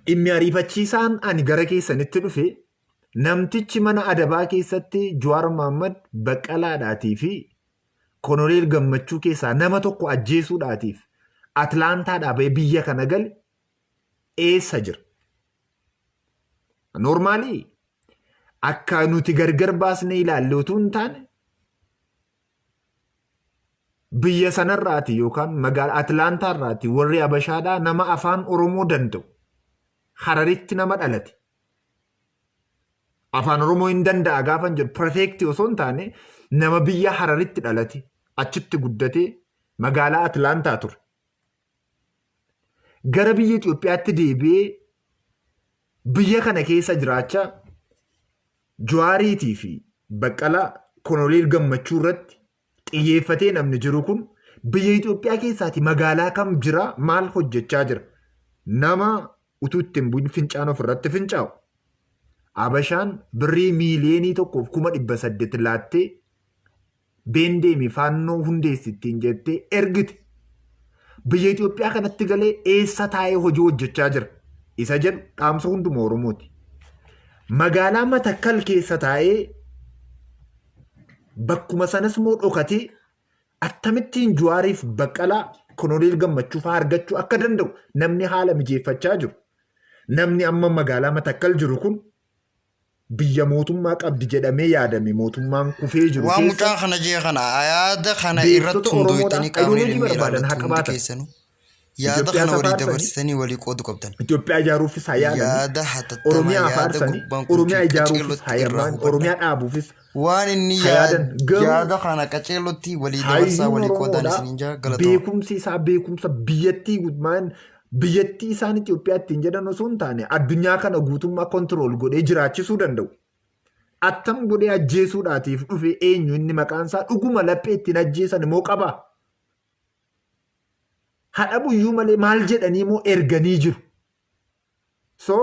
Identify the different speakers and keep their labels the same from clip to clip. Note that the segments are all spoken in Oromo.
Speaker 1: Dhimmi ariifachiisaan ani gara keessanitti dhufe namtichi mana adabaa keessatti Jawaar Mohaammed Baqqalaadhaatii fi Koloneel Gammachuu keessaa nama tokko ajjeesuudhaatiif Atlaantaadhaa ba'ee biyya kana gale eessa jira? Noormaalii akka nuti gargar baasnee ilaalle utuu hin taane biyya sanarraati yookaan magaalaa Atlaantaarraati warri Abashaadhaa nama afaan Oromoo danda'u Hararitti nama dhalate afaan Oromoo hin danda'a gaafan jedhu perfeektii osoo hin taane nama biyya Hararitti dhalate achitti guddatee magaalaa Atlaantaa ture. Gara biyya Itoophiyaatti deebi'ee biyya kana keessa jiraachaa Jawaariitii fi Baqqalaa Koloneel Gammachuu irratti xiyyeeffatee namni jiru kun biyya Itoophiyaa keessaati magaalaa kam jira maal hojjechaa jira nama utuu itti hin bu'in fincaan ofirratti fincaa'u. Abashaan birrii 1,800,000 laattee beendeemi faannoo hundeessi ittiin jettee ergite. Biyya Itoophiyaa kanatti galee eessa taa'ee hojii hojjechaa jira? Isa jedhu dhaamsa hunduma Oromooti. Magaalaa Matakkal keessa taa'ee bakkuma sanas immoo dhokatee akkamittiin Jawaariif Baqqalaa Koloneel Gammachuu fa'aa argachuu akka danda'u namni haala mijeeffachaa jiru. Namni amma magaalaa Matakkal jiru kun biyya mootummaa qabdi jedhamee yaadame mootummaan kufee jiru
Speaker 2: Waan
Speaker 1: keessa
Speaker 2: mucaa kana jee kana yaada kana irratti
Speaker 1: beektota Oromoodhaa
Speaker 2: hundooytanii qaamni
Speaker 1: ayidooloojii
Speaker 2: dhimmi
Speaker 1: barbaadan
Speaker 2: ilaallatu
Speaker 1: haa
Speaker 2: hundi
Speaker 1: qabaatan.
Speaker 2: keessanuu yaada
Speaker 1: Itoophiyaa
Speaker 2: kana
Speaker 1: isa
Speaker 2: walii
Speaker 1: faarsanii
Speaker 2: dabarsitanii walii qoodu qabdan.
Speaker 1: Itoophiyaa ijaaruufis haa yaalanii
Speaker 2: Yaada hatattamaa
Speaker 1: Oromiyaa
Speaker 2: yaada
Speaker 1: faarsanii
Speaker 2: gurbaan kun
Speaker 1: Oromiyaa
Speaker 2: jee
Speaker 1: ijaaruufis
Speaker 2: qaceellotti
Speaker 1: haa
Speaker 2: irraa
Speaker 1: yaman
Speaker 2: hubadha.
Speaker 1: Oromiyaa dhaabuufis
Speaker 2: Waan inni
Speaker 1: haa yaadan garuu
Speaker 2: yaada kana qaceellotti walii dabarsaa
Speaker 1: hayyuun
Speaker 2: walii qoodaan
Speaker 1: Oromoodhaa
Speaker 2: isiniin jaa galatoma.
Speaker 1: beekumsi isaa beekumsa biyyattii guutummaan biyyattii isaan Itoophiyaa ittiin jedhan osoo hin taane addunyaa kana guutummaa kontirool godhee jiraachisuu danda'u. Attam godhee ajjeesuudhaatiif dhufe eenyu inni maqaan isaa dhuguma laphee ittiin ajjeesan immoo qaba. Hadhabuyyuu malee maal jedhanii immoo erganii jiru. So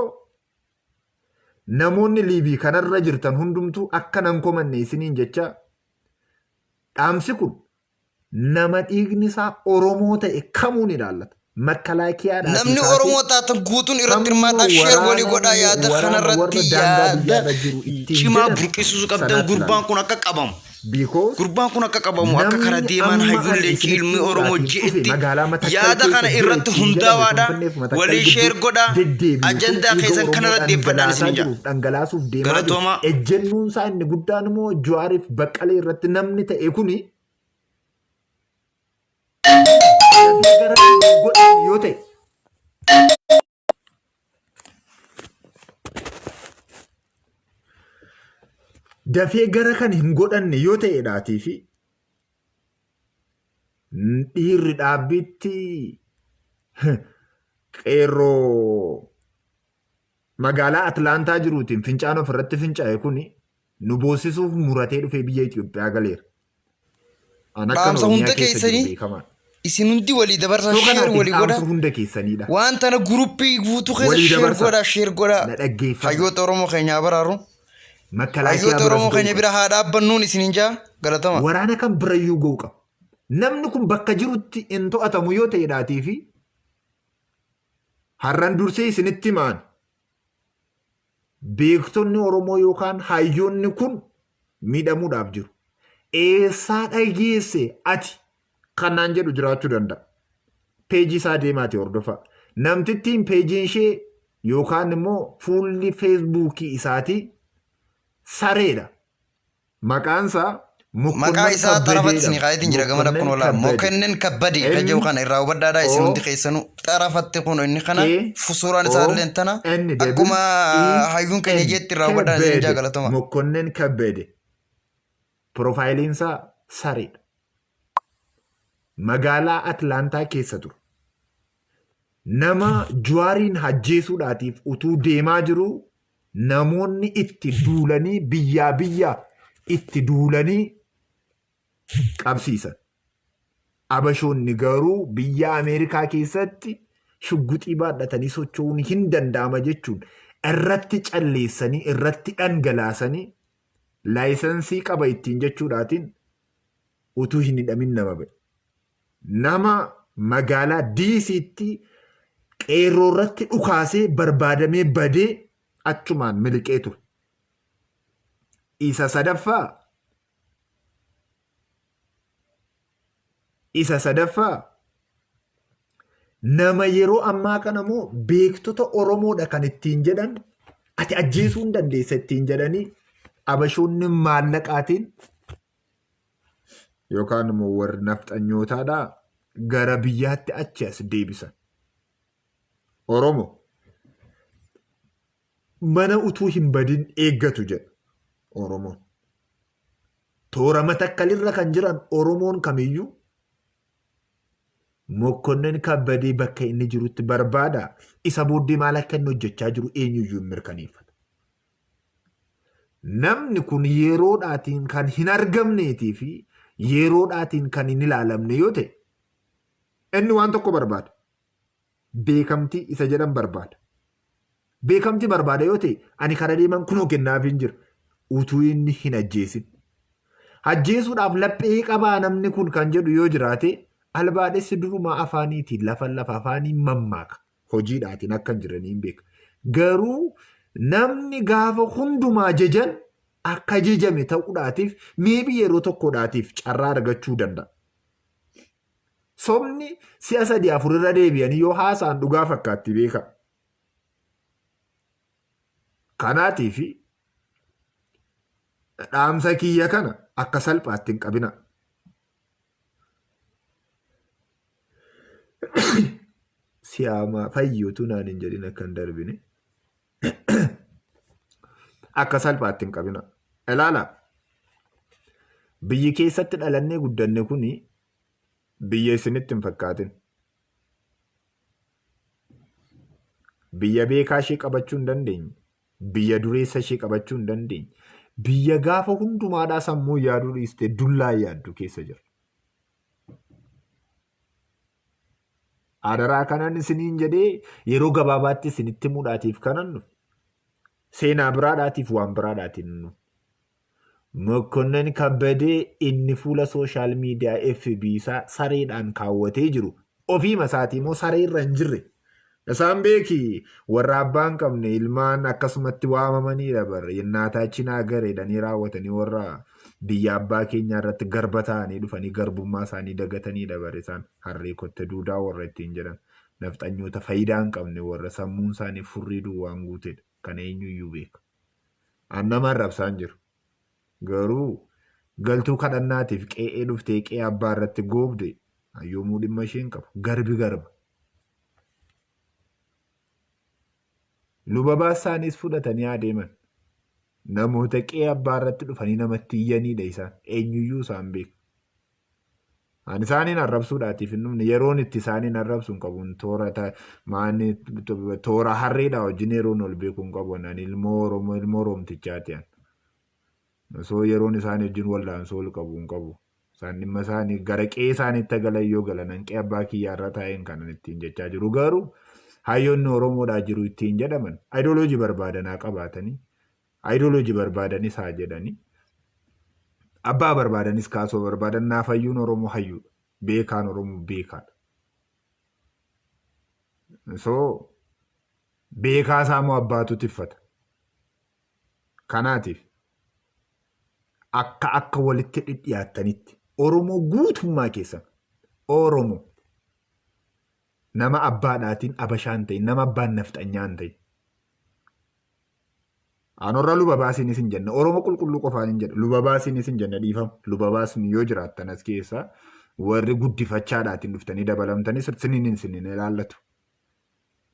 Speaker 1: namoonni liibii kanarra jirtan hundumtuu akka nan komanne isiniin jecha dhaamsi kun nama dhiigni isaa Oromoo ta'e kamuu ni ilaallata. Makkalaakiyaan
Speaker 2: Namni Oromoo taatan guutuun irratti hirmaataa sheer walii godhaa yaada kanarratti yaada cimaa burqisiisuu qabdan gurbaan kun akka qabamu.
Speaker 1: Because
Speaker 2: Gurbaan kun akka qabamu akka kara
Speaker 1: namni
Speaker 2: deemaan
Speaker 1: amma
Speaker 2: hayyuun
Speaker 1: ani
Speaker 2: leenci
Speaker 1: isinitti
Speaker 2: ilmi Oromoo
Speaker 1: himuudhaatiif dhufe
Speaker 2: je'etti
Speaker 1: magaalaa Matakkal
Speaker 2: yaada
Speaker 1: keessa
Speaker 2: kana
Speaker 1: jira
Speaker 2: irratti
Speaker 1: ittiin jedhame
Speaker 2: hundaawaadha
Speaker 1: Finfinneef Matakkal
Speaker 2: walii sheer
Speaker 1: gidduu
Speaker 2: godhaa
Speaker 1: deddeebi'u kun
Speaker 2: ajandaa
Speaker 1: dhiiga
Speaker 2: keessan
Speaker 1: Oromoo
Speaker 2: kanarratti deeffadhaan
Speaker 1: dhangalaasaa
Speaker 2: isin ja'a.
Speaker 1: jiruuf dhangalaasuuf deemaa jiru.
Speaker 2: Galatoomaa.
Speaker 1: Ejjennoon isaa inni guddaan immoo Jawaariif Baqqalee irratti namni ta'e kuni dafee gara godhan yoo ta'e dafee gara kan hin godhanne yoo ta'edhaatii fi dhiirri dhaabbiitti qeerroo magaalaa Atlaantaa jiruutiin fincaan ofirratti fincaa'e kuni nu boossisuuf muratee dhufee biyya Itoophiyaa galeera. An akkan
Speaker 2: Dhaamsa
Speaker 1: Oromiyaa
Speaker 2: hunda
Speaker 1: keessa jiru
Speaker 2: keessanii
Speaker 1: beekamaadha.
Speaker 2: isin hundi walii dabarsaa
Speaker 1: Iddoo
Speaker 2: sheer
Speaker 1: kanaatiif
Speaker 2: walii godha.
Speaker 1: dhaamsa hunda keessaniidha.
Speaker 2: Waan tana guruppii guutuu keessa
Speaker 1: Walii
Speaker 2: sheer
Speaker 1: dabarsaa.
Speaker 2: godhaa sheer godhaa.
Speaker 1: Na dhaggeeffadha.
Speaker 2: Hayyoota Oromoo keenya haa baraaru.
Speaker 1: Makalaakiyaa
Speaker 2: Hayyoota
Speaker 1: biras
Speaker 2: Oromoo
Speaker 1: ga'uu
Speaker 2: keenya
Speaker 1: qaba.
Speaker 2: bira haa dhaabbannuun isiniin jaa galatama.
Speaker 1: Waraana kan birayyuu ga'uu qaba. Namni kun bakka jirutti hin to'atamu yoo ta'edhaatii fi har'an dursee isinitti himaan beektonni Oromoo yookaan hayyoonni kun miidhamuudhaaf jiru. Eessaa dhageesse ati kan naan jedhu jiraachuu danda'a. Peejii isaa deemaati hordofaa. Namtittiin peejiin ishee yookaan immoo fuulli feesbuukii isaatii sareedha. Maqaan isaa
Speaker 2: Maqaa
Speaker 1: Mokkonnan
Speaker 2: isaa
Speaker 1: Kabbadee
Speaker 2: xarafatti isinii
Speaker 1: jedhama.
Speaker 2: kaayetiin jira gamana kun
Speaker 1: Mokkonnan
Speaker 2: oolaa.
Speaker 1: Kabbadee.
Speaker 2: Mokennin Kabbadee kan jedhu
Speaker 1: M
Speaker 2: kana irraa hubadhaadhaa isin
Speaker 1: O
Speaker 2: hundi keessanuu xarafatti kun inni kana
Speaker 1: K
Speaker 2: suuraan isaa
Speaker 1: O
Speaker 2: illee tana
Speaker 1: N W
Speaker 2: akkuma
Speaker 1: E
Speaker 2: hayyuun keenya
Speaker 1: N
Speaker 2: jeetti irraa hubadhaan isin jaa
Speaker 1: Kabbade.
Speaker 2: galatoma.
Speaker 1: Mokkonnan Kabbade. Piroofaayiliin isaa sareedha. Magaalaa Atlaantaa keessa ture. Nama Juwaariin ajjeesuudhaatiif utuu deemaa jiruu namoonni itti duulanii biyyaa biyyaa itti duulanii qabsiisan. Abashoonni garuu biyya Ameerikaa keessatti shugguxii baadhatanii socho'uun hin danda'ama jechuun irratti calleessanii irratti dhangalaasanii laayisansii qaba ittiin jechuudhaatiin utuu hin hidhamin nama ba'e. Nama magaalaa DC'tti Qeerroo irratti dhukaasee barbaadamee badee achumaan miliqee ture. Isa sadaffaa isa sadaffaa nama yeroo ammaa kana immoo beektota Oromoodha kan ittiin jedhan ati ajjeesuu hin dandeessa ittiin jedhanii abashoonni maallaqaatiin yookaan immoo warri nafxanyootaadhaa gara biyyaatti achi as deebisan. Oromo mana utuu hin badin eeggatu jedha Oromoon. Toora matakkalirra kan jiran Oromoon kamiyyuu Mokkonnin Kabbadee bakka inni jirutti barbaada. Isa booddee maal akka inni hojjechaa jiru eenyuyyuu hin mirkaneeffatu. Namni kun yeroodhaatiin kan hin argamneetii fi yeroodhaatiin kan hin ilaalamne yoo ta'e inni waan tokko barbaada. Beekamtii isa jedhan barbaada. Beekamtii barbaada yoo ta'e ani kara deeman kunoo kennaafiin jira. Utuu inni hin ajjeesin. Ajjeesuudhaaf laphee qabaa namni kun kan jedhu yoo jiraate albaadhessi durumaa afaaniitiin lafa lafa afaaniin mammaaka. Hojiidhaatiin akka hin jirre niin beeka. Garuu namni gaafa hundumaa jajan akka jajame ta'uudhaatiif meebii yeroo tokkodhaatiif carraa argachuu danda'a. Sobni si'a sadii afur irra deebi'anii yoo haasa'an dhugaa fakkaatti beeka. Kanaatiif dhaamsa kiyya kana akka salphaatti hin qabina. Siyaamaa fayyootu naan hin jedhin akka hin darbine. Akka salphaatti hin qabina. Ilaala. Biyyi keessatti dhalannee guddanne kuni biyya isinitti hin fakkaatin. Biyya beekaa ishee qabachuu hin dandeenye. Biyya dureessa ishee qabachuu hin dandeenye. Biyya gaafa hundumaadhaa sammuu yaaduu dhiistee dullaa yaaddu keessa jira. Adaraa kanan isiniin jedhee yeroo gabaabaatti isinitti himuudhaatiif kanan dhufe. Seenaa biraadhaatiif waan biraadhaatiin nu. Mokkonnon Kabbadee inni fuula sooshaal miidiyaa FB isaa sareedhaan kaawwatee jiru ofiima isaatii immoo saree irra hin jirre. Isaan beeki warra abbaa hin qabne ilmaan akkasumatti waamamaniidha bar yennaataachin hagar jedhanii raawwatanii warra biyya abbaa keenyaa irratti garba ta'anii dhufanii garbummaa isaanii dagataniidha bar isaan harree kotte duudaa warra ittiin jedhan nafxanyoota fayidaa hin qabne warra sammuun isaanii furrii duwwaan guutedha kana eenyuyyuu beeka. An nama arrabsaa hin jiru. Garuu galtuu kadhannaatiif qe'ee dhuftee qe'ee abbaa irratti goobde yoomuu dhimma ishee hin qabu. Garbi garba. Luba baassaaniis fudhatanii adeeman. Namoota qe'ee abbaa irratti dhufanii namatti iyyaniidha isaan. Eenyuyyuu isaan beeka. Ani isaaniin arrabsuudhaatiif hin dhufne yeroon itti isaaniin arrabsu hin qabu. Toora maani toora harreedhaa wajjin yeroon ol beeku hin qabu. Ani ilmoo Oromoo ilmoo Oromtichaati ani. Osoo yeroon isaan wajjin wallaansoo ol qabu hin qabu. Isaan dhimma isaanii gara qe'ee isaaniitti galan yoo galan an qe'ee abbaa kiyyaarra taa'een kanan ittiin jechaa jiru. Garuu hayyoonni Oromoodhaa jiru ittiin jedhaman ayidooloojii barbaadan haa qabaatanii ayidooloojii barbaadanis haa jedhanii abbaa barbaadanis kaasoo barbaadan naaf hayyuun Oromoo hayyuudha. Beekaan Oromoo beekaadha. So beekaa isaa immoo abbaatu tiffata. Kanaatiif akka akka walitti dhidhiyaattanitti Oromoo guutummaa keessan Oromoo nama abbaadhaatiin abashaan ta'in nama abbaan nafxanyaan ta'in Anorra luba baasiinis hin jenne Oromoo qulqulluu qofaan hin jedhe luba baasiinis hin jenne dhiifama luba baasni yoo jiraattan as keessa warri guddifachaadhaatiin dhuftanii dabalamtanis isiniin isiniin ilaallatu.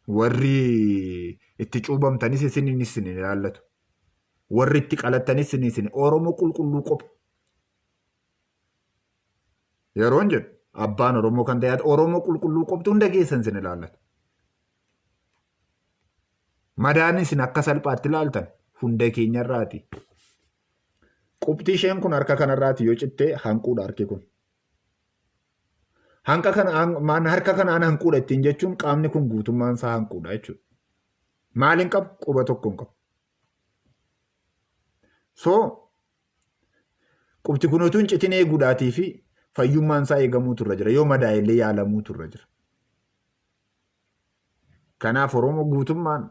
Speaker 1: Warri itti cuubamtanis isiniin isiniin ilaallatu. Warri itti qalattanis isiniin isin Oromoo qulqulluu qofa. Yeroon jedhu abbaan Oromoo kan ta'e Oromoo qulqulluu qofti hunda keessan isin ilaallata. Madaan isin akka salphaatti ilaaltan hunda keenyarraati. Qubxii isheen kun harka kanarraati yoo citte hanquudha harki kun. Hanqa kana maan harka kanaan hanquudha ittiin jechuun qaamni kun guutummaan isaa hanquudha jechuudha. Maal hin qabu? Quba tokko hin qabu. So qubti kun utuu hin citin eeguudhaatii fi fayyummaan isaa eegamuutu irra jira. Yoo madaa'e illee yaalamuutu irra jira. Kanaaf Oromoo guutummaan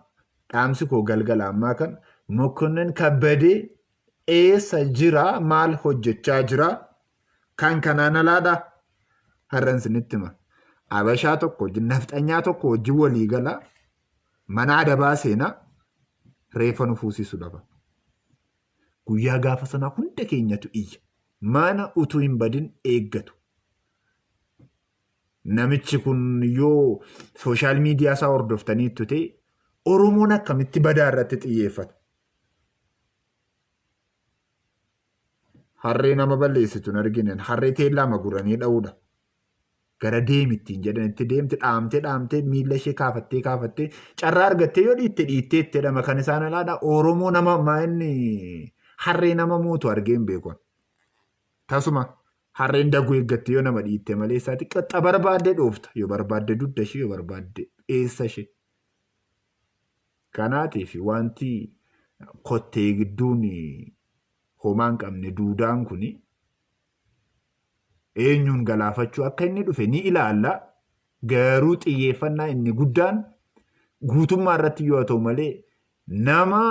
Speaker 1: dhaamsi koo galgala ammaa kan Mokonnin Kabbadee eessa jira, maal hojjechaa jira, kan kanaan alaadha. Har'an isinitti hima. Abashaa tokko wajjin, nafxanyaa tokko wajjin walii gala, mana adabaa seenaa, reeffa nu fuusisu lafa. Guyyaa gaafa sanaa hunda keenyatu iyya. Mana utuu hin badin eeggatu. Namichi kun yoo sooshaal miidiyaa isaa hordoftaniittu ta'e Oromoon akkamitti badaa irratti xiyyeeffata? Harree nama balleessitu hin arginen harree teellaa maguranii dha'uudha. Gara deemi ittiin jedhanitti deemti dhaamtee dhaamtee miila ishee kaafattee kaafattee carraa argattee yoo dhiitte dhiittee itti jedhama kan isaan alaadha. Oromoo nama inni harree nama mootu argee hin beeku. Tasuma harreen daguu eeggatte yoo nama dhiitte malee isaati qaxxa barbaadde dhoofta yoo barbaadde dugda ishee yoo barbaadde eessa ishee. Kanaatiif wanti kottee gidduun homaa hin qabne duudaan kuni eenyuun galaafachuu akka inni dhufe ni ilaalla. Garuu xiyyeeffannaa inni guddaan guutummaa irratti yoo ta'u malee nama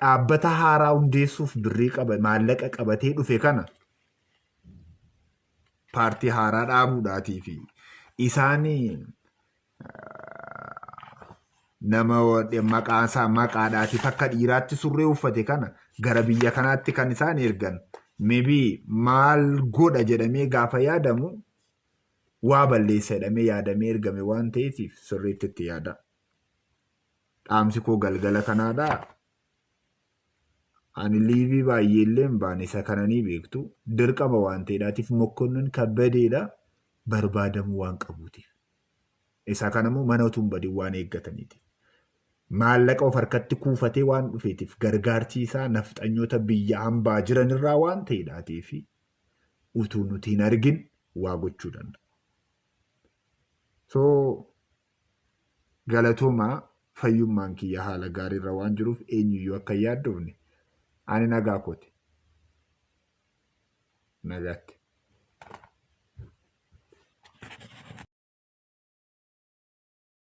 Speaker 1: dhaabbata haaraa hundeessuuf birrii qaba maallaqa qabatee dhufe kana paartii haaraa dhaabuudhaatii fi isaan nama maqaa isaa maqaadhaatiif akka dhiiraatti surree uffate kana gara biyya kanaatti kan isaan ergan maybe maal godha jedhamee gaafa yaadamu waa balleessa jedhamee yaadamee ergame waan ta'eetiif sirriitti itti yaada. Dhaamsi koo galgala kanaadha. Ani liivii baay'ee illee hin baane isa kana ni beektu. Dirqama waan ta'eedhaatiif Mokkonnon Kabbadeedha barbaadamuu waan qabuutiif. Isa kana immoo mana utuu hin badin waan eeggataniiti. Maallaqa of harkatti kuufatee waan dhufeetiif gargaarsi isaa nafxanyoota biyya hambaa jiran irraa waan ta'eedhaatiif utuu nuti hin argin waa gochuu danda'a. So galatoomaa fayyummaan kiyya haala gaariirra waan jiruuf eenyuyyuu akka hin yaaddofne ani nagaa kooti. Nagaatti.